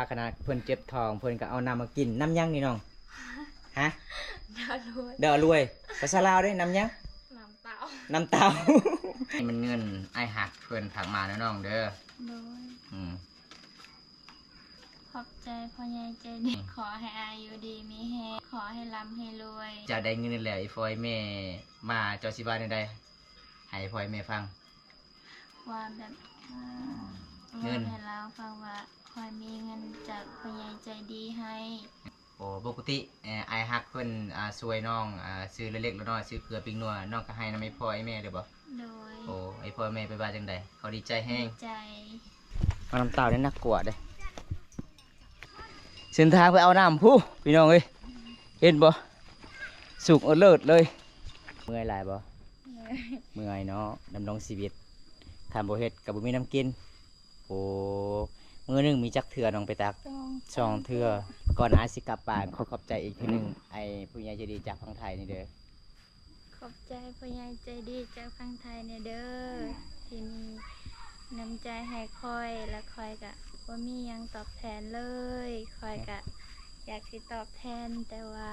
ຂະໜາດເພິ່ນເຈັບທ້ອງ ເພິ່ນກໍເອົານ້ຳມາກິນ. ນ້ຳຫຍັງນີ້ນ້ອງ? ຮະ? ດາລວຍ. ດາລວຍ. ພາສາລາວເດ້ ນ້ຳຫຍັງ? ນ້ຳເຕົ້າ. ນ້ຳເຕົ້າ. ນີ້ມັນເງິນອ້າຍຮັກເພິ່ນຝາກມາເດີນ້ອງເດີ. ໂດຍ. ອືມ. ຂອບໃຈພໍ່ໃຫຍ່ໃຈດີ. ອືມ. ຂໍໃຫ້ອາຍຸດີມີແຮງ, ຂໍໃຫ້ລ່ຳໃຫ້ລວຍ. ເຈົ້າໄດ້ເງິນແລ້ວ ອີ່ພໍ່ອີ່ແມ່ມາ ເຈົ້າຊິວ່າແນວໃດໃຫ້ພໍ່ໃຫ້ແມ່ຟັງ? ວ່າແບບ ເວົ້າໃຫ້ລາວຟັງວ່າຂ້ອຍມີເງິນຈາກພໍ່ໃຫຍ່ໃຈດີໃຫ້. ໂອ້ ປົກກະຕິ ເອີ ອ້າຍຮັກເພິ່ນ ອ່າ ຊ່ວຍນ້ອງ ອ່າ ຊື້ເລັກໆ ນ້ອຍໆ ຊື້ເກືອປີ້ງນົວ ນ້ອງກໍໃຫ້ນຳໄອ້ພໍ່ໄອ້ແມ່ເລີຍບໍ່? ໂດຍ. ໂອ້ ໄອ້ພໍ່ໄອ້ແມ່ເພິ່ນວ່າຈັ່ງໃດ? ເຂົາດີໃຈແຮງ. ດີໃຈ. ເອົານ້ຳເຕົ້ານີ້ໜັກກວ່າເດ້. ເສັ້ນທາງໄປເອົານ້ຳພຸ້ນ ພີ່ນ້ອງເອີຍ ເຫັນບໍ່? ສູງເອີດເລີດເລີຍ. ເມື່ອຍຫຼາຍບໍ່? ເມື່ອຍ. ເມື່ອຍເນາະ ດຳລົງຊີວິດ ຄັນບໍ່ເຮັດກໍບໍ່ມີນ້ຳກິນ. ໂອ້ ມື້ໜຶ່ງມີຈັກເທື່ອນ້ອງໄປຕັກ? ສອງ ສອງເທື່ອ. ກ່ອນອ້າຍຊິກັບບ້ານ ຂໍຂອບໃຈອີກເທື່ອໜຶ່ງ ອືມ ໄອ້ຜູ້ໃຫຍ່ໃຈດີຈາກຝັ່ງໄທນີ້ເດີ. ຂອບໃຈຜູ້ໃຫຍ່ໃຈດີຈາກຝັ່ງໄທແດ່ເດີ ທີ່ມີນ້ຳໃຈໃຫ້ຂ້ອຍ ແລະ ຂ້ອຍກະບໍ່ມີຫຍັງຕອບແທນເລີຍ. ຂ້ອຍກະຢາກຊິຕອບແທນ ແຕ່ວ່າ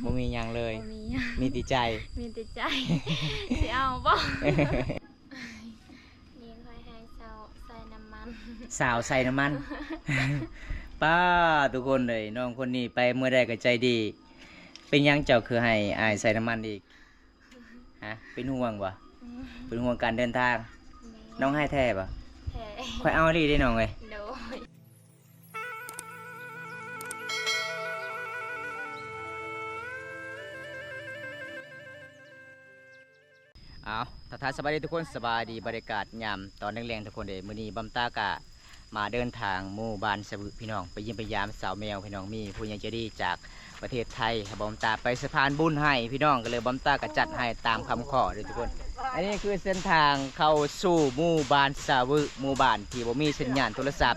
ບໍ່ມີຫຍັງເລີຍ. ບໍ່ມີຫຍັງ. ມີແຕ່ໃຈ. ມີແຕ່ໃຈ. ຊິເອົາບໍ່? ຍິງຂ້ອຍໃຫ້ຊາວໃສ່ນ້ຳມັນ. ຊາວໃສ່ນ້ຳມັນ. ປ້າ ທຸກຄົນເອີຍ ນ້ອງຄົນນີ້ໄປເມື່ອໃດກໍໃຈດີ. ເປັນຫຍັງເຈົ້າຄືໃຫ້ອ້າຍໃສ່ນ້ຳມັນອີກ? ຮະ? ເປັນຫ່ວງບໍ່? ອືມ. ເປັນຫ່ວງການເດີນທາງ. ແມ່ນ. ນ້ອງໃຫ້ແທ້ບໍ່? ແທ້. ຂ້ອຍເອົາອີ່ຫຼີເດ້ນ້ອງເອີຍ. ໂດຍ. ອ້າວ ທັກທາຍສະບາຍດີທຸກຄົນ ສະບາຍດີ ບັນຍາກາດຍາມຕອນແລງໆ ທຸກຄົນເດ້. ມື້ນີ້ບຳຕາກະມາເດີນທາງໝູ່ບ້ານສະວຶ ພີ່ນ້ອງ ໄປຢ້ຽມໄປຢາມສາວແມວ ພີ່ນ້ອງ. ມີຜູ້ໃຫຍ່ໃຈດີຈາກປະເທດໄທໃຫ້ບຳຕາໄປສະພານບຸນໃຫ້ ພີ່ນ້ອງ ກໍເລີຍບຳຕາກໍຈັດໃຫ້ຕາມຄຳຂໍເດີ້ທຸກຄົນ. ອັນນີ້ຄືເສັ້ນທາງເຂົ້າສູ່ໝູ່ບ້ານສະວຶ ໝູ່ບ້ານທີ່ບໍ່ມີສັນຍານໂທລະສັບ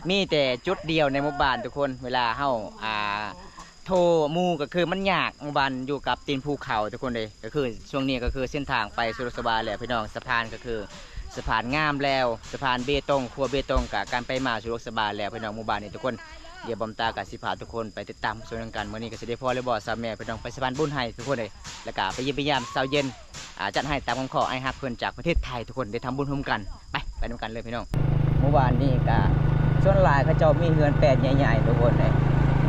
ມີແຕ່ຈຸດດຽວໃນໝູ່ບ້ານທຸກຄົນ. ເວລາເຮົາ ອ່າ ໂທໝູ່ກໍຄືມັນຍາກ ໝູ່ບ້ານຢູ່ກັບຕີນພູເຂົາທຸກຄົນເດ້. ກໍຄືຊ່ວງນີ້ກໍຄືເສັ້ນທາງໄປສະດວກສະບາຍແລ້ວພີ່ນ້ອງ ສະພານກໍຄືສະພານງາມແລ້ວ ສະພານເບຕົງ ຂົວເບຕົງ ກະການໄປມາສະດວກສະບາຍແລ້ວພີ່ນ້ອງ ໝູ່ບ້ານນີ້ທຸກຄົນ. ດຽວບຳຕາກໍຊິພາທຸກຄົນໄປຕິດຕາມຊົມນຳກັນ ມື້ນີ້ກໍຊິໄດ້ພໍຫຼືບໍ່ສາວແມວ ພີ່ນ້ອງ ໄປສະພານບຸນໃຫ້ທຸກຄົນເດ້. ແລ້ວກະໄປຢ້ຽມໄປຢາມສາວເຢັນ ອ່າ ຈັດໃຫ້ຕາມຄຳຂໍອ້າຍຮັກເພິ່ນຈາກປະເທດໄທທຸກຄົນ ໄດ້ທຳບຸນຮ່ວມກັນ. ໄປ ໄປນຳກັນເລີຍພີ່ນ້ອງ. ໝູ່ບ້ານນີ້ກະສ່ວນຫຼາຍເຂົາເຈົ້າມີເຮືອນແປນໃຫຍ່ໆ ທຸກຄົນເອີຍ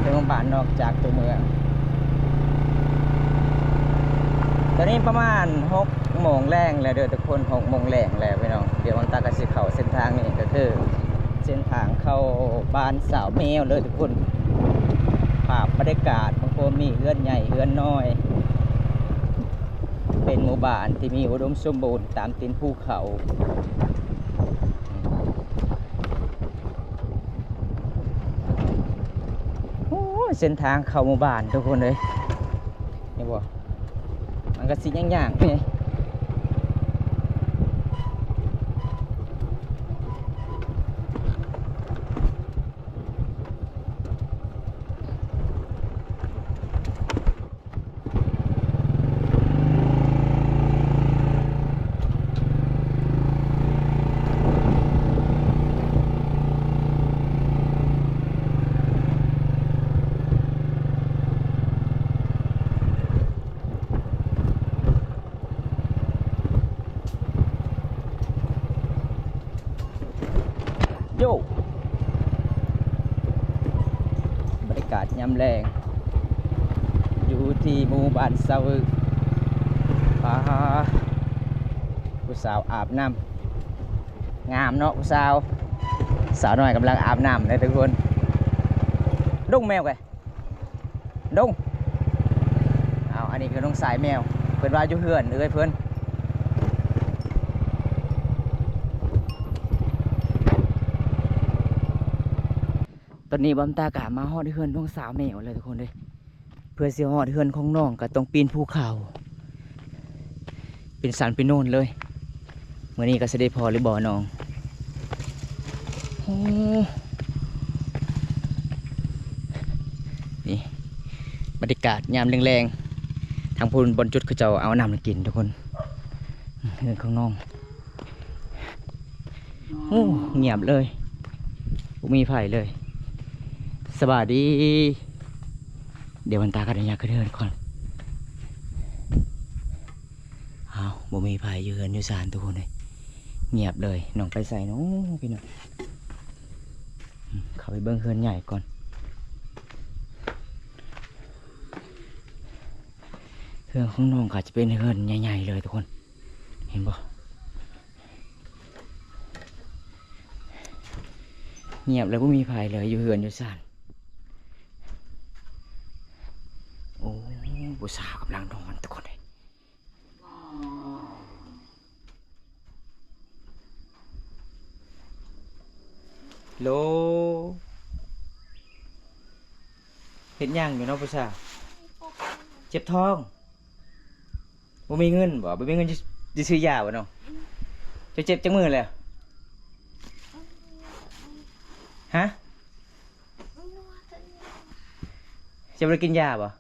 ເປັນໝູ່ບ້ານນອກຈາກຕົວເມືອງ. ຕອນນີ້ປະມານຫົກໂມງແລງແລ້ວເດີທຸກຄົນ ຫົກໂມງແລງແລ້ວພີ່ນ້ອງ. ດຽວບຳຕາກໍຊິເຂົ້າເສັ້ນທາງນີ້ ກໍຄືເສັ້ນທາງເຂົ້າບ້ານສາວແມວເລີຍທຸກຄົນ. ພາບບັນຍາກາດ ບາງຄົນມີເຮືອນໃຫຍ່ເຮືອນນ້ອຍ ເປັນໝູ່ບ້ານທີ່ມີອຸດົມສົມບູນຕາມຕີນພູເຂົາ. ໂອ້ຍ ເສັ້ນທາງເຂົ້າໝູ່ບ້ານທຸກຄົນເອີຍ ເຫັນບໍ່? ມັນກໍຊິຍາກໆ ເດ້. ໂຢ ບັນຍາກາດຍາມແລງ ຢູ່ທີ່ໝູ່ບ້ານສະວຶ. ປາ ຜູ້ສາວອາບນ້ຳ ງາມເນາະຜູ້ສາວ. ສາວນ້ອຍກຳລັງອາບນ້ຳເດ້ທຸກຄົນ. ດົງແມວແກ ດົງ. ເອົາ ອັນນີ້ຄືນ້ອງສາຍແມວ ເພິ່ນວ່າຢູ່ເຮືອນເອື້ອຍເພິ່ນ. ຕອນນີ້ບຳຕາກະມາຮອດເຮືອນນ້ອງສາວແມວແລ້ວທຸກຄົນເອີຍ. ເພື່ອຊິຮອດເຮືອນຂອງນ້ອງກໍຕ້ອງປີນພູເຂົາ ເປັນສັນເປັນໂນນເລີຍ. ມື້ນີ້ກໍຊິໄດ້ພໍຫຼືບໍ່ນ້ອງ? ໂອ້ ນີ້ບັນຍາກາດຍາມແລງໆ ທາງພຸ້ນບ່ອນຈຸດເຂົາເຈົ້າເອົານ້ຳໃຫ້ກິນທຸກຄົນ. ເຮືອນຂອງນ້ອງ ໂອ້ ງຽບເລີຍ. ບໍ່ມີໃຜເລີຍ. ສະບາຍດີ. ດຽວມັນຕາກັນ ອະນຸຍາດຂຶ້ນເຮືອນກ່ອນ. ອ້າວ ບໍ່ມີໃຜຢູ່ເຮືອນຢູ່ຊານທຸກຄົນເອີຍ. ງຽບເລີຍ. ນ້ອງໄປໃສເນາະພີ່ນ້ອງ? ອືມ ເຂົ້າໄປເບິ່ງເຮືອນໃຫຍ່ກ່ອນ. ເຮືອນຂອງນ້ອງກໍຈະເປັນເຮືອນໃຫຍ່ໆເລີຍທຸກຄົນ. ເຫັນບໍ່? ງຽບເລີຍ ບໍ່ມີໃຜເລີຍ ຢູ່ເຮືອນຢູ່ຊານ. ໂອ້ ຜູ້ສາວກຳລັງນອນທຸກຄົນເອີຍ. ໂລ ເຮັດຫຍັງຢູ່ເນາະຜູ້ສາວ? ເຈັບທ້ອງ. ບໍ່ມີເງິນບໍ່? ບໍ່ມີເງິນຈະ ຈະຊື້ຢາບໍ່ນ້ອງ? ເຈົ້າເຈັບຈັກມື້ແລ້ວ? ຮະ? ເຈົ້າບໍ່ໄດ້ກິນຢາບໍ່?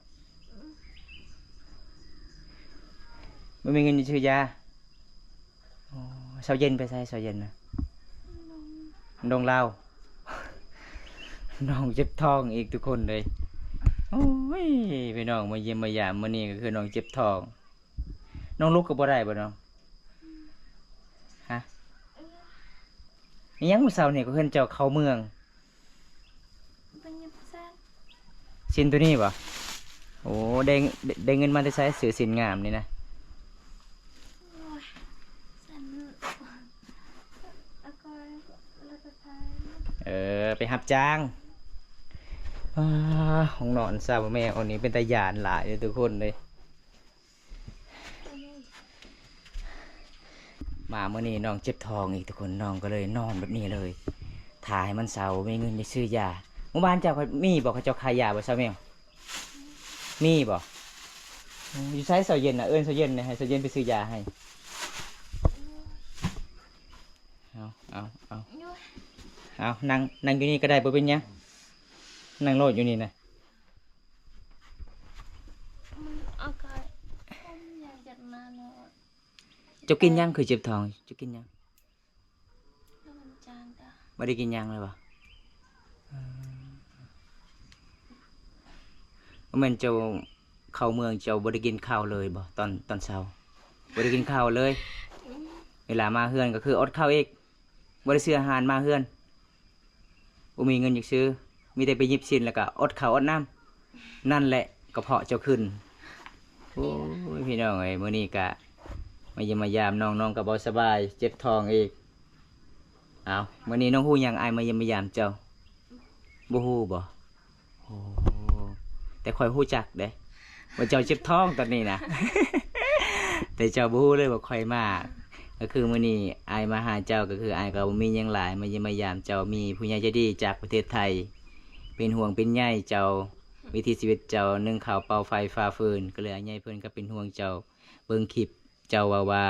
ບໍ່ມີເງິນຈະຊື້ຢາ. ໂອ້ ເຊົາເຢັນໄປໃສ? ເຊົາເຢັນນະ ດອງລາວ. ນ້ອງເຈັບທ້ອງອີກທຸກຄົນເອີຍ. ໂອ້ຍ ພີ່ນ້ອງ ມາຢ້ຽມມາຢາມມື້ນີ້ກໍຄືນ້ອງເຈັບທ້ອງ. ນ້ອງລຸກກໍບໍ່ໄດ້ບໍ່ນ້ອງ? ຮະ? ອີຫຍັງມື້ເຊົ້ານີ້ກໍເຫັນເຈົ້າເຂົ້າເມືອງ? ໄປຫຍິບເສັ້ນ ເສັ້ນໂຕນີ້ບໍ່? ໂອ້ ໄດ້ ໄດ້ເງິນມາແຕ່ໃສ ຊື້ເສັ້ນງາມນີ້ນະ? ໂອ້ຍ ເສັ້ນ ແລ້ວກໍ ແລ້ວກໍຂາຍ. ເອີ ໄປຮັບຈ້າງ. ອ້າ ຫ້ອງນອນສາວແມວນີ້ເປັນຕາຢ້ານຫຼາຍເດີທຸກຄົນເອີຍ. ມາມື້ນີ້ນ້ອງເຈັບທ້ອງອີກທຸກຄົນ ນ້ອງກໍເລີຍນອນແບບນີ້ເລີຍ ຖ້າໃຫ້ມັນເຊົາ ມີເງິນໄປຊື້ຢາ. ໝູ່ບ້ານເຈົ້າມີບໍ່ ເຂົາເຈົ້າຂາຍຢາບໍ່ສາວແມວ? ມີບໍ່? ຢູ່ໃສເຊົາເຢັນນະ? ເອີ້ນເຊົາເຢັນໃຫ້ເຊົາເຢັນໄປຊື້ຢາໃຫ້. ເອົາ ເອົາ ເອົາ ເອົາ ນັ່ງ ນັ່ງຢູ່ນີ້ກໍໄດ້ ບໍ່ເປັນຫຍັງ ນັ່ງໂລດຢູ່ນີ້ນະ. ເຈົ້າກິນຫຍັງຄືເຈັບທ້ອງ? ເຈົ້າກິນຫຍັງ? ບໍ່ໄດ້ກິນຫຍັງເລີຍບໍ່? ເອີ ບໍ່ແມ່ນເຈົ້າເຂົ້າເມືອງ ເຈົ້າບໍ່ໄດ້ກິນເຂົ້າເລີຍບໍ່ ຕອນ ຕອນເຊົ້າ? ບໍ່ໄດ້ກິນເຂົ້າເລີຍ. ເວລາມາເຮືອນກໍຄືອົດເຂົ້າອີກ ບໍ່ໄດ້ຊື້ອາຫານມາເຮືອນ. ບໍ່ມີເງິນຢາກຊື້ ມີແຕ່ໄປຫຍິບສິນ ແລ້ວກໍອົດເຂົ້າອົດນ້ຳ. ນັ້ນແຫຼະ ກະເພາະເຈົ້າຂຶ້ນ. ໂອ້ຍ ພີ່ນ້ອງເອີຍ ມື້ນີ້ກະມາຢ້ຽມມາຢາມນ້ອງ ນ້ອງກໍບໍ່ສະບາຍ ເຈັບທ້ອງອີກ. ເອົ້າ ມື້ນີ້ນ້ອງຮູ້ຫຍັງ ອ້າຍມາຢ້ຽມມາຢາມເຈົ້າ? ບໍ່ຮູ້ບໍ່? ໂອ້ ແຕ່ຂ້ອຍຮູ້ຈັກເດ້ ວ່າເຈົ້າເຈັບທ້ອງຕອນນີ້ນະ ແຕ່ເຈົ້າບໍ່ຮູ້ເລີຍວ່າຂ້ອຍມາ. ກໍຄືມື້ນີ້ອ້າຍມາຫາເຈົ້າ ກໍຄືອ້າຍກໍບໍ່ມີຫຍັງຫຼາຍ ມາຢ້ຽມມາຢາມເຈົ້າ. ມີຜູ້ໃຫຍ່ໃຈດີຈາກປະເທດໄທ ເປັນຫ່ວງເປັນໃຍເຈົ້າ ວິຖີຊີວິດເຈົ້າ ໜຶ້ງເຂົ້າເປົ່າໄຟຟ້າຟືນ ກໍເລີຍອ້າຍໃຫຍ່ເພິ່ນກໍເປັນຫ່ວງເຈົ້າ ເບິ່ງຄລິບ ເຈົ້າເວົ້າວ່າ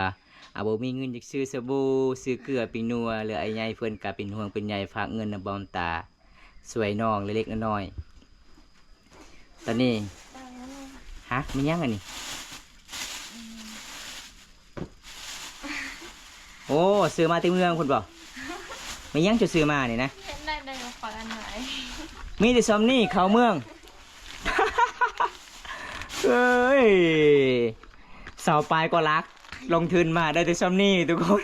ອາ ບໍ່ມີເງິນຢາກຊື້ສະບູ ຊື້ເກືອ ປິງນົວ ຫຼື ອ້າຍໃຫຍ່ເພິ່ນກະເປັນຫ່ວງເປັນໃຍ ຝາກເງິນນຳບ່ອນຕາ ຊ່ວຍນ້ອງເລັກໆນ້ອຍໆ. ຕອນນີ້ ຮະ ມີຫຍັງອັນນີ້? ໂອ້ ຊື້ມາແຕ່ເມືອງພຸ້ນບໍ່? ມີຫຍັງເຈົ້າຊື້ມານີ້ນະ? ເຫັນໄດ້ ໄດ້ມາຝາກອັນໃໝ່ ມີແຕ່ຊ່ຳນີ້ ເຂົ້າເມືອງ. ເອີຍ ຊາວປາຍກວ່າຫຼັກ ລົງທຶນມາໄດ້ແຕ່ຊ່ຳນີ້ທຸກຄົນ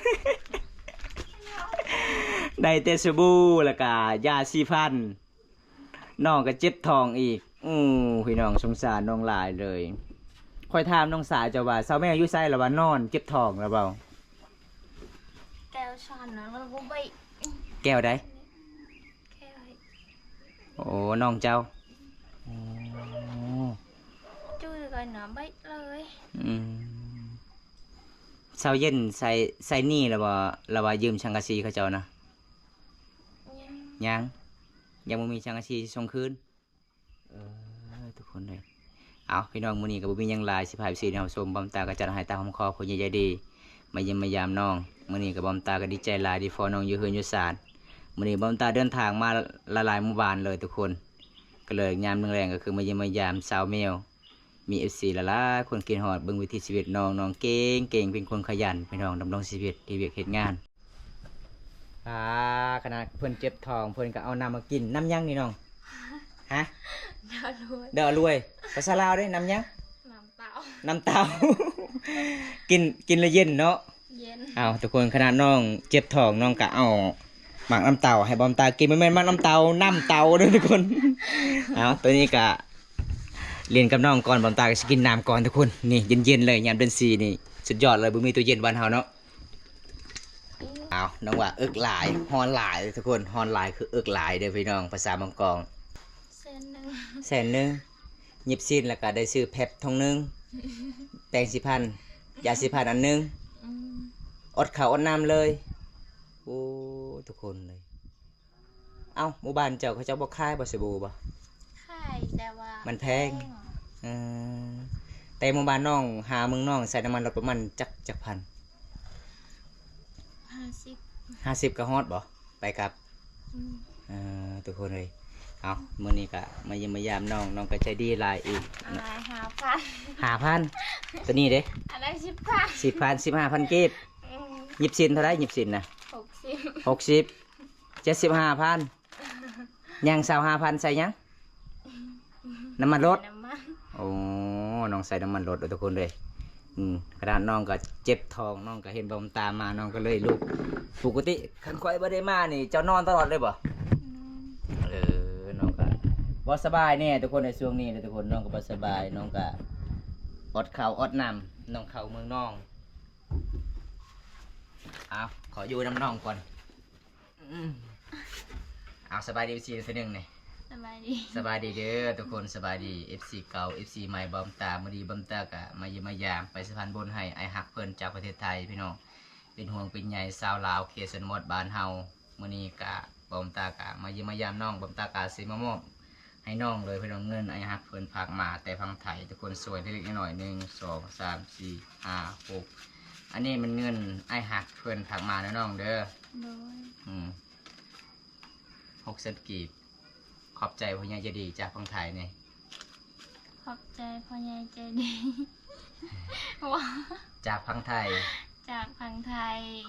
ໄດ້ແຕ່ສະບູ ແລ້ວກະຢາສີຟັນ ນ້ອງກໍເຈັບທ້ອງອີກ. ໂອ້ ພີ່ນ້ອງ ສົງສານນ້ອງຫຼາຍເລີຍ. ຂ້ອຍຖາມນ້ອງສາວເຈົ້າວ່າ ສາວແມວຢູ່ໃສ ລະວ່ານອນເຈັບທ້ອງລະເວົ້າ. ແກ້ວຊັ້ນນະ ລະບໍ່ໄປ ແກ້ວໃດ? ແກ້ວ ໂອ້ ນ້ອງເຈົ້າ. ໂອ້ ຈື່ກັນນະ ໄປເລີຍ. ອືມ ເຊົາເຢັນໃສ່ ໃສ່ໜີ້ລະບໍ່ ລະວ່າຢືມສັງກະສີເຂົາເຈົ້ານະ? ຍັງ ຍັງ ຍັງບໍ່ມີສັງກະສີສົ່ງຄືນ. ເອີ ທຸກຄົນເອີຍ ເອົາ ພີ່ນ້ອງ ມື້ນີ້ກໍບໍ່ມີຫຍັງຫຼາຍ ຊິພາເອັຟຊີໄດ້ຮັບຊົມ ບ່ອນຕາກໍຈັດໃຫ້ຕາມຄຳຂໍຜູ້ໃຫຍ່ໃຈດີ ມາຢ້ຽມມາຢາມນ້ອງ. ມື້ນີ້ກໍບ່ອນຕາກໍດີໃຈຫຼາຍ ທີ່ພໍ້ນ້ອງຢູ່ເຮືອນຢູ່ຊານ. ມື້ນີ້ບ່ອນຕາເດີນທາງມາຫຼາຍໆໝູ່ບ້ານເລີຍທຸກຄົນ ກໍເລີຍຍາມແລງໆ ກໍຄືມາຢ້ຽມມາຢາມສາວແມວ ມີເອັຟຊີຫຼາຍໆຄົນຄິດຮອດ ເບິ່ງວິຖີຊີວິດນ້ອງ ນ້ອງເກັ່ງໆ ເປັນຄົນຂະຫຍັນ ພີ່ນ້ອງ ດຳລົງຊີວິດ ເຮັດວຽກເຮັດງານ. ອ່າ ຂະໜາດເພິ່ນເຈັບທ້ອງ ເພິ່ນກໍເອົານ້ຳມາກິນ. ນ້ຳຫຍັງນີ້ນ້ອງ? ຮະ? ດາລວຍ. ດາລວຍ. ພາສາລາວເດ້ ນ້ຳຫຍັງ? ນ້ຳເຕົ້າ. ນ້ຳເຕົ້າ. ກິນ ກິນແລ້ວເຢັນເນາະ? ເຢັນ. ເອົາ ທຸກຄົນ ຂະໜາດນ້ອງເຈັບທ້ອງ ນ້ອງກະເອົາໝາກນ້ຳເຕົ້າໃຫ້ບອມຕາກິນ. ບໍ່ແມ່ນໝາກນ້ຳເຕົ້າ ນ້ຳເຕົ້າເດີທຸກຄົນ. ເອົາ ຕອນນີ້ກະຫຼິ້ນກັບນ້ອງກ່ອນ ບອມຕາກະຊິກິນນ້ຳກ່ອນທຸກຄົນ. ນີ້ ເຢັນໆເລີຍ ຍາມເດືອນສີ່ນີ້ ສຸດຍອດເລີຍ ບໍ່ມີຕູ້ເຢັນບ້ານເຮົາເນາະ. ເອົາ ນ້ອງວ່າເອິກຫຼາຍ ຮ້ອນຫຼາຍທຸກຄົນ. ຮ້ອນຫຼາຍຄືເອິກຫຼາຍເດີພີ່ນ້ອງ ພາສາບາງກອງ. ແສນໜຶ່ງ. ແສນໜຶ່ງ. ຍິບຊີ້ນ ແລ້ວກະໄດ້ຊື້ແພັບຖົງໜຶ່ງ ແປງສີຟັນ ຢາສີຟັນອັນໜຶ່ງ. ອືມ. ອົດເຂົ້າອົດນ້ຳເລີຍ. ໂອ້ ທຸກຄົນເລີຍ. ເອົ້າ ໝູ່ບ້ານເຈົ້າ ເຂົາເຈົ້າບໍ່ຂາຍບໍ່ ສະບູບໍ່? ຂາຍ ແຕ່ວ່າມັນແພງ. ແພງ. ເອີ ແຕ່ໝູ່ບ້ານນ້ອງຫາເມືອງນອກໃສ່ນ້ຳມັນລົດປະມານຈັກ ຈັກພັນ? ຫ້າສິບ. ຫ້າສິບກໍຮອດບໍ່? ໄປກັບ. ອືມ. ເອີ ທຸກຄົນເອີຍ ເອົາ ມື້ນີ້ກະມາຢ້ຽມມາຢາມນ້ອງ ນ້ອງກໍໃຈດີຫຼາຍອີກ. ອ່າ ຫ້າພັນ. ຫ້າພັນ. ໂຕນີ້ເດ້? ອັນນັ້ນສິບພັນ. ສິບພັນ ສິບຫ້າພັນກີບ. ອືມ. ຍິບຊີ້ນເທົ່າໃດ? ຍິບຊີ້ນນະ? ຫົກສິບ. ຫົກສິບ. ເຈັດສິບຫ້າພັນ. ຍັງຊາວຫ້າພັນໃສ່ຫຍັງ? ນ້ຳມັນລົດ. ນ້ຳມັນ. ໂອ້ ນ້ອງໃສ່ນ້ຳມັນລົດເດີທຸກຄົນເດີ. ອືມ ຂະໜາດນ້ອງກໍເຈັບທ້ອງ ນ້ອງກໍເຫັນບອມຕາມາ ນ້ອງກໍເລີຍລຸກ. ປົກກະຕິຄັນຂ້ອຍບໍ່ໄດ້ມານີ້ ເຈົ້ານອນຕະຫຼອດເລີຍບໍ່? ອືມ. ເອີ ນ້ອງກໍບໍ່ສະບາຍແນ່ທຸກຄົນ ໃນຊ່ວງນີ້ເດີທຸກຄົນ ນ້ອງກໍບໍ່ສະບາຍ ນ້ອງກໍອົດເຂົ້າອົດນ້ຳ ນ້ອງເຂົ້າເມືອງນອກ. ເອົາ ຂໍຢູ່ນຳນ້ອງກ່ອນ. ອືມ ເອົາ ສະບາຍດີ ເອັຟຊີ ເທື່ອໜຶ່ງນີ້. ສະບາຍດີ. ສະບາຍດີເດີທຸກຄົນ ສະບາຍດີ ເອັຟຊີ ເກົ່າ ເອັຟຊີ ໃໝ່ ບອມຕາ. ມື້ນີ້ບອມຕາກະມາຢ້ຽມມາຢາມ ໄປສະພານບຸນໃຫ້ອ້າຍຮັກເພິ່ນຈາກປະເທດໄທ ພີ່ນ້ອງ ເປັນຫ່ວງເປັນໃຍຊາວລາວເຂດຊົນນະບົດບ້ານເຮົາ. ມື້ນີ້ກະບອມຕາກະມາຢ້ຽມມາຢາມນ້ອງ ບອມຕາກະຊິມາມອບ ໃຫ້ນ້ອງເລີຍ ພີ່ນ້ອງ. ເງິນອ້າຍຮັກເພິ່ນຝາກມາແຕ່ຝັ່ງໄທ ທຸກຄົນຊ່ວຍເລັກໆນ້ອຍໆ ໜຶ່ງ ສອງ ສາມ ສີ່ ຫ້າ ຫົກ ອັນນີ້ແມ່ນເງິນອ້າຍຮັກເພິ່ນຝາກມາເດີນ້ອງເດີ. ໂດຍ. ອືມ ຫົກແສນກີບ. ຂອບໃຈພໍ່ໃຫຍ່ໃຈດີຈາກຝັ່ງໄທນີ້. ຂອບໃຈພໍ່ໃຫຍ່ໃຈດີ ຈາກຝັ່ງໄທ. ຈາກຝັ່ງໄທ.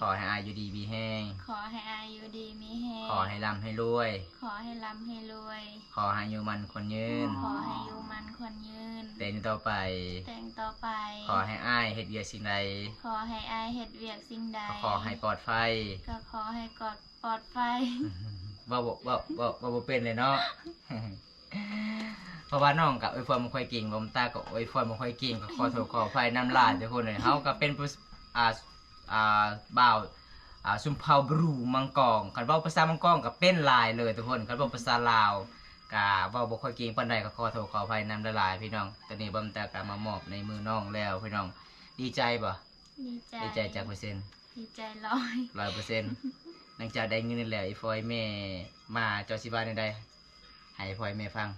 ຂໍໃຫ້ອ້າຍຢູ່ດີມີແຮງ. ຂໍໃຫ້ອ້າຍຢູ່ດີມີແຮງ. ຂໍໃຫ້ລ່ຳໃຫ້ລວຍ. ຂໍໃຫ້ລ່ຳໃຫ້ລວຍ. ຂໍໃຫ້ອາຍຸໝັ້ນຂວັນຍືນ. ຂໍໃຫ້ອາຍຸໝັ້ນຂວັນຍືນ. ແຕ່ນີ້ຕໍ່ໄປ. ແຕ່ນີ້ຕໍ່ໄປ. ຂໍໃຫ້ອ້າຍເຮັດວຽກສິ່ງໃດ. ຂໍໃຫ້ອ້າຍເຮັດວຽກສິ່ງໃດ. ກໍຂໍໃຫ້ປອດໄພ. ກໍຂໍໃຫ້ກອດ ປອດໄພ. ເວົ້າບໍ່ ເວົ້າ ເວົ້າ ເວົ້າບໍ່ເປັນເລີຍເນາະ. ເພາະວ່ານ້ອງກໍອວຍພອນບໍ່ຄ່ອຍເກັ່ງ ບອມຕາກໍອວຍພອນບໍ່ຄ່ອຍເກັ່ງ ກໍຂໍໂທດຂໍອະໄພນຳຫຼາຍທຸກຄົນເອີຍ. ເຮົາກໍເປັນຜູ້ ອ່າ ອ່າ ບ່າວ ອ່າ ຊົນເຜົ່າບຣູມັງກອງ. ຄັນເວົ້າພາສາມັງກອງກໍເປັນຫຼາຍເລີຍທຸກຄົນ. ຄັນເວົ້າພາສາລາວກໍເວົ້າບໍ່ຄ່ອຍເກັ່ງປານໃດ ກໍຂໍໂທດຂໍອະໄພນຳຫຼາຍໆ ພີ່ນ້ອງ. ຕອນນີ້ບອມຕາກໍມາມອບໃນມືນ້ອງແລ້ວ ພີ່ນ້ອງ. ດີໃຈບໍ່? ດີໃຈ. ດີໃຈຈັກເປີເຊັນ? ດີໃຈຮ້ອຍ ຮ້ອຍເປີເຊັນ. ຫຼັງຈາກໄດ້ເງິນແລ້ວ ອີ່ພໍ່ອີ່ແມ່ມາ ເຈົ້າຊິວ່າແນວໃດ? ໃຫ້ພໍ່ໃຫ້ແມ່ຟັງ.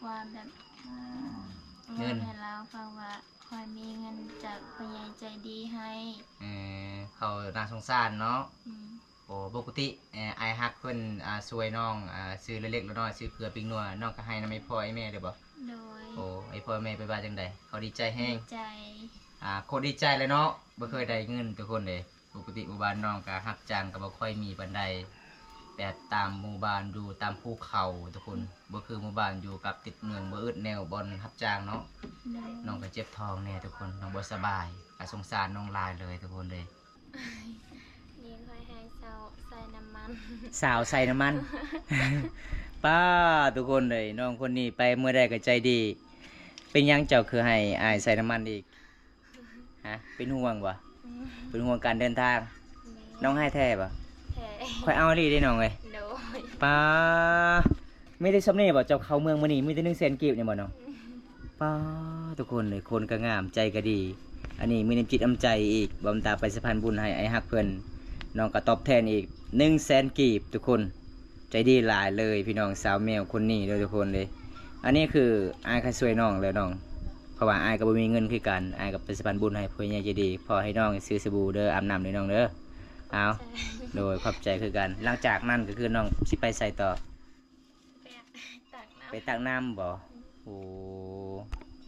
ວ່າແບບ ເວົ້າ ເງິນ ໃຫ້ລາວຟັງວ່າ ຂ້ອຍມີເງິນຈາກພໍ່ໃຫຍ່ໃຈດີໃຫ້. ເອີ ເຂົາໜ້າສົງສານເນາະ. ອືມ. ໂອ້ ປົກກະຕິ ເອີ ອ້າຍຮັກເພິ່ນ ອ່າ ຊ່ວຍນ້ອງ ອ່າ ຊື້ເລັກໆນ້ອຍໆ ຊື້ເກືອປີ້ງນົວ ນ້ອງກໍໃຫ້ນຳໃຫ້ພໍ່ໃຫ້ແມ່ເລີຍບໍ່? ໂດຍ. ໂອ້ ໃຫ້ພໍ່ໃຫ້ແມ່ເພິ່ນວ່າຈັ່ງໃດ? ເຂົາດີໃຈແຮງ. ດີໃຈ. ອ່າ ໂຄດດີໃຈເລີຍເນາະ ບໍ່ເຄີຍໄດ້ເງິນທຸກຄົນເດ້. ປົກກະຕິໝູ່ບ້ານນ້ອງກໍຮັບຈ້າງກໍບໍ່ຄ່ອຍມີປານໃດ ແບບຕາມໝູ່ບ້ານຢູ່ຕາມພູເຂົາທຸກຄົນ ບໍ່ຄືໝູ່ບ້ານຢູ່ກັບຕິດເມືອງ ບໍ່ອຶດແນວບ່ອນຮັບຈ້າງເນາະ. ໂດຍ. ນ້ອງກໍເຈັບທ້ອງແດ່ທຸກຄົນ ນ້ອງບໍ່ສະບາຍ ກໍສົງສານນ້ອງຫຼາຍເລີຍທຸກຄົນເດ້. ນີ້ຂ້ອຍໃຫ້ຊາວໃສ່ນ້ຳມັນ. ຊາວໃສ່ນ້ຳມັນ. ປ້າ ທຸກຄົນເອີຍ ນ້ອງຄົນນີ້ໄປເມື່ອໃດກໍໃຈດີ. ເປັນຫຍັງເຈົ້າຄືໃຫ້ອ້າຍໃສ່ນ້ຳມັນອີກ? ຮະ ເປັນຫ່ວງບໍ່? ອືມ ເປັນຫ່ວງການເດີນທາງ. ແມ່ນ. ນ້ອງໃຫ້ແທ້ບໍ່? ແທ້. ຂ້ອຍເອົາອີ່ຫຼີເດ້ນ້ອງເອີຍ. ໂດຍ. ປ້າ ມີແຕ່ຊ່ຳນີ້ບໍ່? ເຈົ້າເຂົ້າເມືອງມື້ນີ້ມີແຕ່ໜຶ່ງແສນກີບນີ້ບໍ່ນ້ອງ? ອືມ. ປ້າ ທຸກຄົນເອີຍ ຄົນກໍງາມ ໃຈກໍດີ. ອັນນີ້ມີນ້ຳຈິດນ້ຳໃຈອີກ ບອມຕາໄປສະພານບຸນໃຫ້ອ້າຍຮັກເພິ່ນ ນ້ອງກໍຕອບແທນອີກໜຶ່ງແສນກີບ ທຸກຄົນ. ໃຈດີຫຼາຍເລີຍພີ່ນ້ອງ ສາວແມວຄົນນີ້ເດີທຸກຄົນເດ້. ອັນນີ້ຄືອ້າຍກໍຊ່ວຍນ້ອງແລ້ວນ້ອງ ເພາະວ່າອ້າຍກໍບໍ່ມີເງິນຄືກັນ ອ້າຍກໍໄປສະພານບຸນໃຫ້ຜູ້ໃຫຍ່ໃຈດີ ຂໍໃຫ້ນ້ອງຊື້ສະບູເດີ ອາບນ້ຳເດີນ້ອງເດີ. ເອົາ ຂອບໃຈ. ໂດຍ ຂອບໃຈຄືກັນ. ຫຼັງຈາກນັ້ນກໍຄືນ້ອງຊິໄປໃສຕໍ່? ໄປຕັກນ້ຳ. ໄປຕັກນ້ຳບໍ່? ໂອ້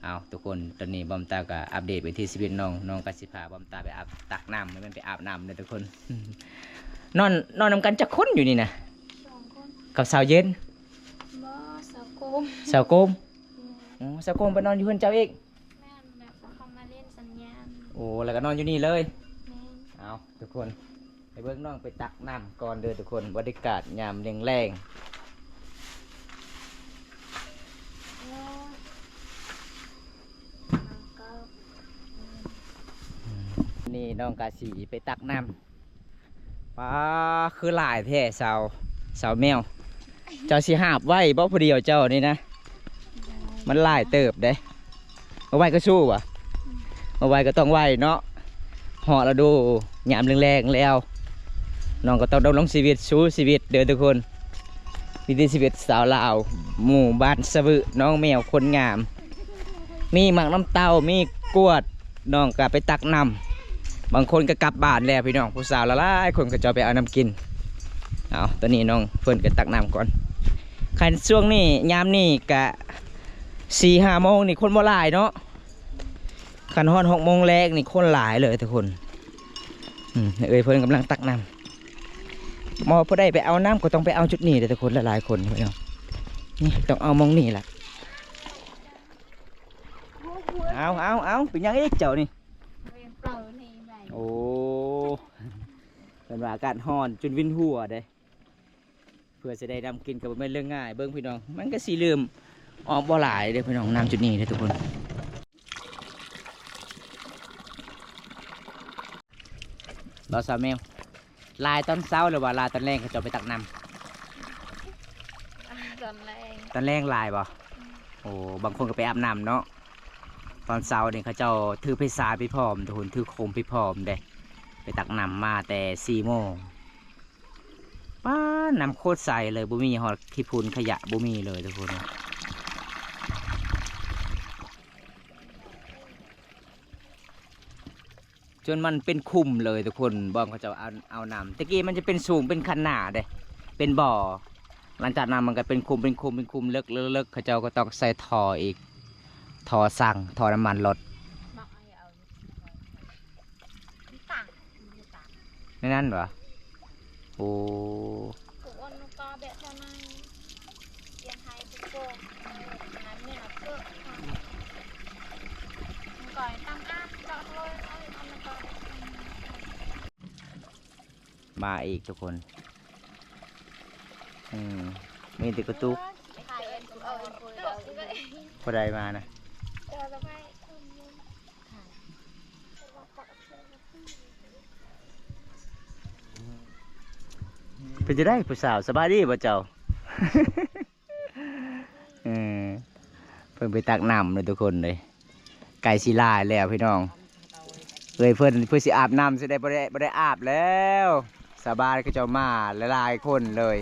ເອົາ ທຸກຄົນ ຕອນນີ້ບອມຕາກໍອັບເດດວິຖີຊີວິດນ້ອງ ນ້ອງກໍຊິພາບອມຕາໄປອາບ ຕັກນ້ຳ ແມ່ນໄປອາບນ້ຳເດີທຸກຄົນ. ນອນ ນອນນຳກັນຈັກຄົນຢູ່ນີ້ນະ? ສອງຄົນ ກັບສາວເຢັນ? ບໍ່ ສາວໂກມ ສາວໂກມ. ແມ່ນ ອໍ ສາວໂກມໄປນອນຢູ່ເຮືອນເຈົ້າອີກ? ແມ່ນ ແບບເຂົາມາຫຼິ້ນສັນຍານ. ໂອ້ ແລ້ວກໍນອນຢູ່ນີ້ເລີຍ? ແມ່ນ. ເອົາ ທຸກຄົນ ໄປເບິ່ງນ້ອງໄປຕັກນ້ຳກ່ອນເດີທຸກຄົນ ບັນຍາກາດຍາມແລງໆ. ໂອ້ຍ ນີ້ນ້ອງກະຊິໄປຕັກນ້ຳ. ປາ ຄືຫຼາຍແທ້ ສາວ ສາວແມວ ເຈົ້າຊິຫາບໄວ້ບໍ່ຜູ້ດຽວເຈົ້ານີ້ນະ? ມັນຫຼາຍເຕີບເດ້. ເອົາໄວ້ກໍສູ້ຫວາ? ເອົາໄວ້ກໍຕ້ອງໄວ້ເນາະ. ຮອດລະດູຍາມແລງໆແລ້ວ ນ້ອງກໍຕ້ອງດຳລົງຊີວິດ ສູ້ຊີວິດເດີທຸກຄົນ. ວິຖີຊີວິດຊາວລາວ ໝູ່ບ້ານສະວຶ ນ້ອງແມວຄົນງາມ. ມີໝາກນ້ຳເຕົ້າ ມີກວດ ນ້ອງກໍໄປຕັກນ້ຳ. ບາງຄົນກໍກັບບ້ານແລ້ວພີ່ນ້ອງ ຜູ້ສາວຫຼາຍໆຄົນເຂົາເຈົ້າໄປເອົານ້ຳກິນ. ເອົາ ຕອນນີ້ນ້ອງເພິ່ນກໍຕັກນ້ຳກ່ອນ. ຄັນຊ່ວງນີ້ ຍາມນີ້ກະສີ່ຫ້າໂມງນີ້ຄົນບໍ່ຫຼາຍເນາະ. ຄັນຮອດຫົກໂມງແລງນີ້ຄົນຫຼາຍເລີຍທຸກຄົນ. ອືມ ເອື້ອຍເພິ່ນກຳລັງຕັກນ້ຳ. ໝໍຜູ້ໃດໄປເອົານ້ຳກໍຕ້ອງໄປເອົາຈຸດນີ້ເດີທຸກຄົນ ຫຼາຍໆຄົນພີ່ນ້ອງ. ນີ້ຕ້ອງເອົາໝ່ອງນີ້ລະ. ເອົາ ເອົາ ເອົາ ເປັນຫຍັງອີກເຈົ້ານີ້? ໂອ້ ເພິ່ນວ່າອາກາດຮ້ອນຈົນວິນຫົວເດ້. ເພື່ອຊິໄດ້ນ້ຳກິນກໍບໍ່ແມ່ນເລື່ອງງ່າຍ. ເບິ່ງພີ່ນ້ອງ ມັນກໍຊິເລີ່ມອອກບໍ່ຫຼາຍເດ້ພີ່ນ້ອງ ນ້ຳຈຸດນີ້ເດ້ທຸກຄົນ. ບໍ່ ສາວແມວ ຫຼາຍຕອນເຊົ້າ ຫຼືວ່າຫຼາຍຕອນແລງເຂົາເຈົ້າໄປຕັກນ້ຳ? ຕອນແລງ ຕອນແລງຫຼາຍບໍ່? ອືມ ໂອ້ ບາງຄົນກໍໄປອາບນ້ຳເນາະ. ຕອນເຊົ້ານີ້ເຂົາເຈົ້າຖືໄຟສາໄປພ້ອມທຸກຄົນ ຖືໂຄມໄປພ້ອມເດ້ ໄປຕັກນ້ຳມາແຕ່ສີ່ໂມງ. ປ້າ ນ້ຳໂຄດໃສເລີຍ ບໍ່ມີຮອດຂີ້ຝຸ່ນຂະຫຍະ ບໍ່ມີເລີຍທຸກຄົນ. ຈົນມັນເປັນຂຸມເລີຍທຸກຄົນ ບ່ອນເຂົາເຈົ້າເອົາ ເອົານ້ຳ. ແຕ່ກີ້ມັນຈະເປັນສູງ ເປັນຄັນນາເດ້ ເປັນບໍ່. ຫຼັງຈາກນັ້ນມັນກໍເປັນຂຸມ ເປັນຂຸມ ເປັນຂຸມ ເລິກ ເລິກ ເລິກ ເຂົາເຈົ້າກໍຕ້ອງໃສ່ທໍ່ອີກ ທໍ່ສັງ ທໍ່ນ້ຳມັນລົດ. ໃນນັ້ນຫວາ? ໂອ້ ມາອີກທຸກຄົນ. ອືມ ມີແຕ່ກະຕຸກ. ຜູ້ໃດມານະ? ເປັນຈັ່ງໃດຜູ້ສາວ ສະບາຍດີບໍ່ເຈົ້າ? ເອີ ເພິ່ນໄປຕັກນ້ຳເດີທຸກຄົນເດ້. ໃກ້ຊິຫຼາຍແລ້ວພີ່ນ້ອງ. ເອີຍ ເພິ່ນ ເພິ່ນຊິອາບນ້ຳຊິໄດ້ ບໍ່ໄດ້ ບໍ່ໄດ້ອາບແລ້ວ. ຊາວບ້ານເຂົາເຈົ້າມາຫຼາຍໆຄົນເລີຍ.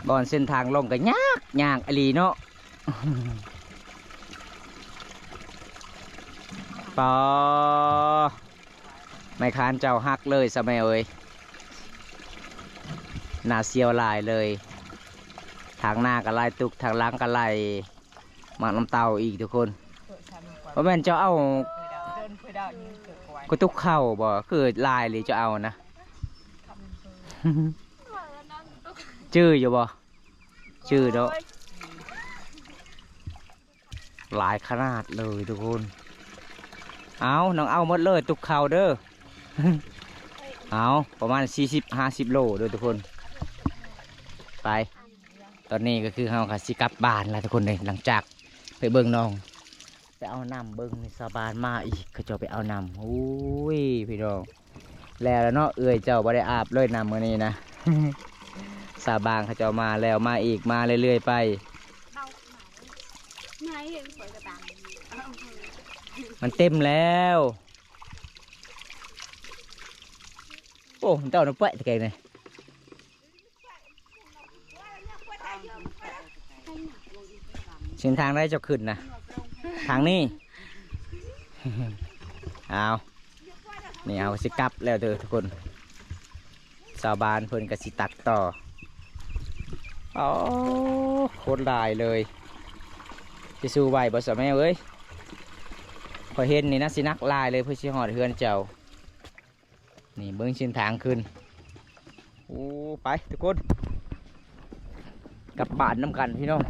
ບ່ອນເສັ້ນທາງລົງກໍຍາກ ຍາກອີ່ຫຼີເນາະ. ປາ ໄມ້ຄານເຈົ້າຫັກເລີຍສະແມເອີຍ. ໜ້າສ່ຽວຫຼາຍເລີຍ. ທາງໜ້າກໍຫຼາຍຕຸກ ທາງຫຼັງກໍຫຼາຍ. ໝາກນ້ຳເຕົ້າອີກທຸກຄົນ. ບໍ່ແມ່ນເຈົ້າເອົາກະຕຸກເຂົ້າບໍ່? ຄືຫຼາຍເລີຍເຈົ້າເອົານະ. ຈື່ຢູ່ບໍ່? ຈື່ເນາະ. ຫຼາຍຂະໜາດເລີຍທຸກຄົນ. ເອົາ ນ້ອງເອົາໝົດເລີຍ ຕຸກເຂົ້າເດີ. ເອົາ ປະມານສີ່ສິບ ຫ້າສິບໂລເດີທຸກຄົນ. ໄປ ຕອນນີ້ກໍຄືເຮົາກໍຊິກັບບ້ານແລ້ວທຸກຄົນເອີຍ. ຫຼັງຈາກໄປເບິ່ງນ້ອງ ໄປເອົານ້ຳ ເບິ່ງນີ້ຊາວບ້ານມາອີກ ເຂົາເຈົ້າໄປເອົານ້ຳ. ໂອ້ຍ ພີ່ນ້ອງ ແລ້ວລະເນາະ ເອື້ອຍເຈົ້າບໍ່ໄດ້ອາບເລີຍນ້ຳມື້ນີ້ນະ. ຊາວບ້ານເຂົາເຈົ້າມາແລ້ວມາອີກ ມາເລື້ອຍໆໄປ. ມັນເຕັມແລ້ວ. ໂອ້ ເຈົ້ານະແປະຕະແກງນີ້. ເສັ້ນທາງໃດເຈົ້າຂຶ້ນນະ? ທາງນີ້. ເອົາ ນີ້ເຮົາຊິກັບແລ້ວເດີທຸກຄົນ. ຊາວບ້ານເພິ່ນກໍຊິຕັກຕໍ່. ອໍ ຄົນຫຼາຍເລີຍ. ຊິສູ້ໄຫວບໍ່ສະແມເອີຍ? ຂ້ອຍເຫັນນີ້ນະ ຊິໜັກຫຼາຍເລີຍ ເພື່ອຊິຮອດເຮືອນເຈົ້າ. ນີ້ເບິ່ງເສັ້ນທາງຂຶ້ນ. ໂອ້ ໄປທຸກຄົນ ກັບບ້ານນຳກັນພີ່ນ້ອງ.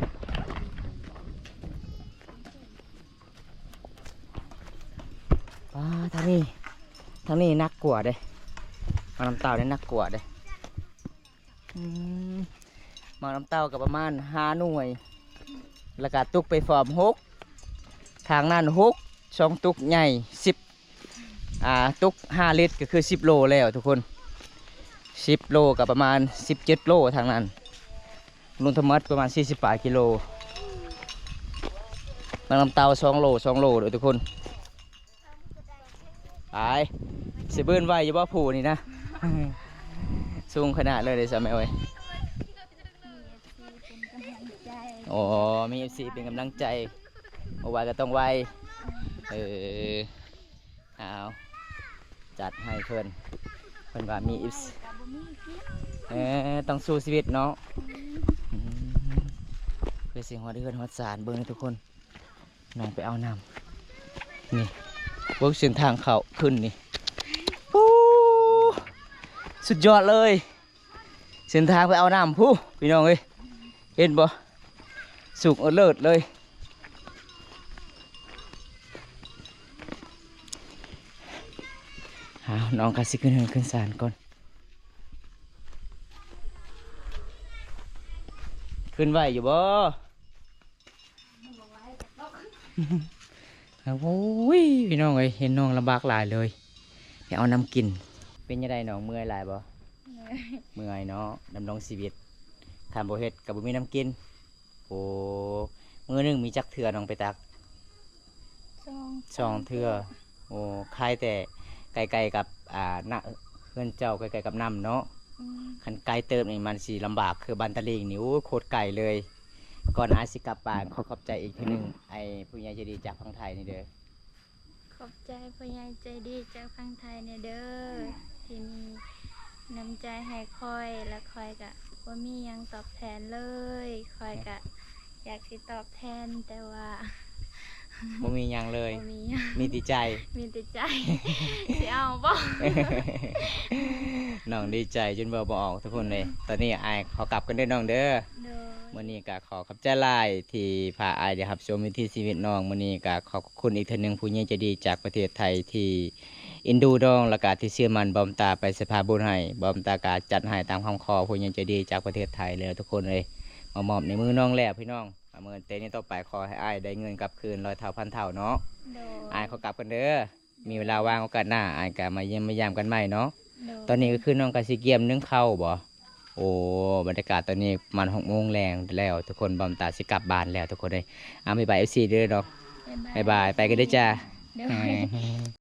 ປາ ທາງນີ້ ທາງນີ້ໜັກກວ່າເດ້. ມານຳເຕົ້ານີ້ໜັກກວ່າເດ້. ອືມ ໝາກນ້ຳເຕົ້າກໍປະມານຫ້າໜ່ວຍ ແລ້ວກໍຕຸກໄປຟອມຫົກ ທາງນັ້ນຫົກ ສອງຕຸກໃຫຍ່ສິບ ອ່າ ຕຸກຫ້າລິດ ກໍຄືສິບໂລແລ້ວທຸກຄົນ. ສິບໂລກໍປະມານສິບເຈັດໂລທາງນັ້ນ. ລວມທັງໝົດປະມານສີ່ສິບປາຍກິໂລ. ໝາກນ້ຳເຕົ້າສອງໂລ ສອງໂລເດີ້ທຸກຄົນ. ໄປ ຊິບືນໄຫວຢູ່ບໍ່ຜູ້ນີ້ນະ? ສູງຂະໜາດເລີຍເດ້ຊະແມ່ເອີຍ. ອໍ ມີເອັຟຊີເປັນກຳລັງໃຈ ບໍ່ໄຫວກໍຕ້ອງໄຫວ. ເອີ ເອົາ ຈັດໃຫ້ເພິ່ນ ເພິ່ນວ່າມີເອັຟຊີ ເອີ ຕ້ອງສູ້ຊີວິດເນາະ. ອືມ ເພື່ອຊິຮອດເຮືອນຮອດຊານ. ເບິ່ງທຸກຄົນ ນ້ອງໄປເອົານ້ຳ ນີ້ ເບິ່ງເສັ້ນທາງເຂົ້າຂຶ້ນນີ້. ໂອ້ ສຸດຍອດເລີຍ ເສັ້ນທາງໄປເອົານ້ຳພຸ້ນ ພີ່ນ້ອງເອີຍ. ເຫັນບໍ່? ສູງເອີດເລີດເລີຍ. ອ້າວ ນ້ອງກໍຊິຂຶ້ນເຮືອນຂຶ້ນຊານກ່ອນ. ຂຶ້ນໄຫວຢູ່ບໍ່? ໂອ້ຍ ພີ່ນ້ອງເອີຍ ເຫັນນ້ອງລຳບາກຫຼາຍເລີຍ ໄປເອົານ້ຳກິນ. ເປັນຈັ່ງໃດນ້ອງ ເມື່ອຍຫຼາຍບໍ່? ເມື່ອຍ ເມື່ອຍເນາະ ດຳລົງຊີວິດ ຄັນບໍ່ເຮັດກໍບໍ່ມີນ້ຳກິນ. ໂອ້ ມື້ໜຶ່ງມີຈັກເທື່ອນ້ອງໄປຕັກ? ສອງ ສອງເທື່ອ. ໂອ້ ຄາຍແຕ່ໃກ້ໆກັບ ອ່າ ນະ ເຮືອນເຈົ້າໃກ້ໆກັບນ້ຳເນາະ. ອືມ ຄັນໄກເຕີບນີ້ມັນຊິລຳບາກ ຄືບ້ານຕະລິງນີ້ ໂອ້ ໂຄດໄກເລີຍ. ກ່ອນອ້າຍຊິກັບບ້ານ ຂໍຂອບໃຈອີກເທື່ອໜຶ່ງ ໄອ້ຜູ້ໃຫຍ່ໃຈດີຈາກຝັ່ງໄທນີ້ເດີ້. ຂອບໃຈຜູ້ໃຫຍ່ໃຈດີຈາກຝັ່ງໄທແດ່ເດີ້ ທີ່ມີນ້ຳໃຈໃຫ້ຂ້ອຍ ແລະ ຂ້ອຍກະບໍ່ມີຫຍັງຕອບແທນເລີຍ. ຂ້ອຍກະຢາກຊິຕອບແທນ ແຕ່ວ່າ ບໍ່ມີຫຍັງເລີຍ. ບໍ່ມີຫຍັງ ມີແຕ່ໃຈ ມີແຕ່ໃຈ. ຊິເອົາບໍ່? ນ້ອງດີໃຈຈົນເວົ້າບໍ່ອອກທຸກຄົນເລີຍ. ຕອນນີ້ອ້າຍຂໍກັບກ່ອນເດີ້ນ້ອງເດີ້. ໂດຍ ມື້ນີ້ກະ ຂໍຂອບໃຈຫຼາຍທີ່ພາອ້າຍໄດ້ຮັບຊົມວິຖີຊີວິດນ້ອງ. ມື້ນີ້ກະຂອບຄຸນອີກເທື່ອໜຶ່ງ ຜູ້ໃຫຍ່ໃຈດີຈາກປະເທດໄທທີ່ເອັນດູນ້ອງ ແລ້ວກະທີ່ເຊື່ອໝັ້ນ ບ່າວຕາໄປສະພາບຸນໃຫ້. ບ່າວຕາກະຈັດໃຫ້ຕາມຄຳຂໍຜູ້ໃຫຍ່ໃຈດີຈາກປະເທດໄທເລີຍທຸກຄົນເອີຍ. ມາມອບໃນມືນ້ອງແລ້ວພີ່ນ້ອງ. ເມື່ອແຕ່ນີ້ຕໍ່ໄປຂໍໃຫ້ອ້າຍໄດ້ເງິນກັບຄືນຮ້ອຍເທົ່າພັນເທົ່າເນາະ. ໂດຍ ອ້າຍຂໍກັບກ່ອນເດີ້. ມີເວລາວ່າງໂອກາດໜ້າ ອ້າຍກະມາຢ້ຽມມາຢາມກັນໃໝ່ເນາະ. ໂດຍ ຕອນນີ້ກໍຄືນ້ອງກະຊິກຽມໜຶ້ງເຂົ້າບໍ່? ໂອ້ ບັນຍາກາດຕອນນີ້ປະມານຫົກໂມງແລງແລ້ວທຸກຄົນ. ບ່າວຕາຊິກັບບ້ານແລ້ວທຸກຄົນເອີຍ. ອ້າ ບາຍບາຍເອັຟຊີເດີ້ເນາະ. ບາຍບາຍ ບາຍບາຍ ໄປກັນເດີ້ຈ້າ. ໂດຍ ໂດຍ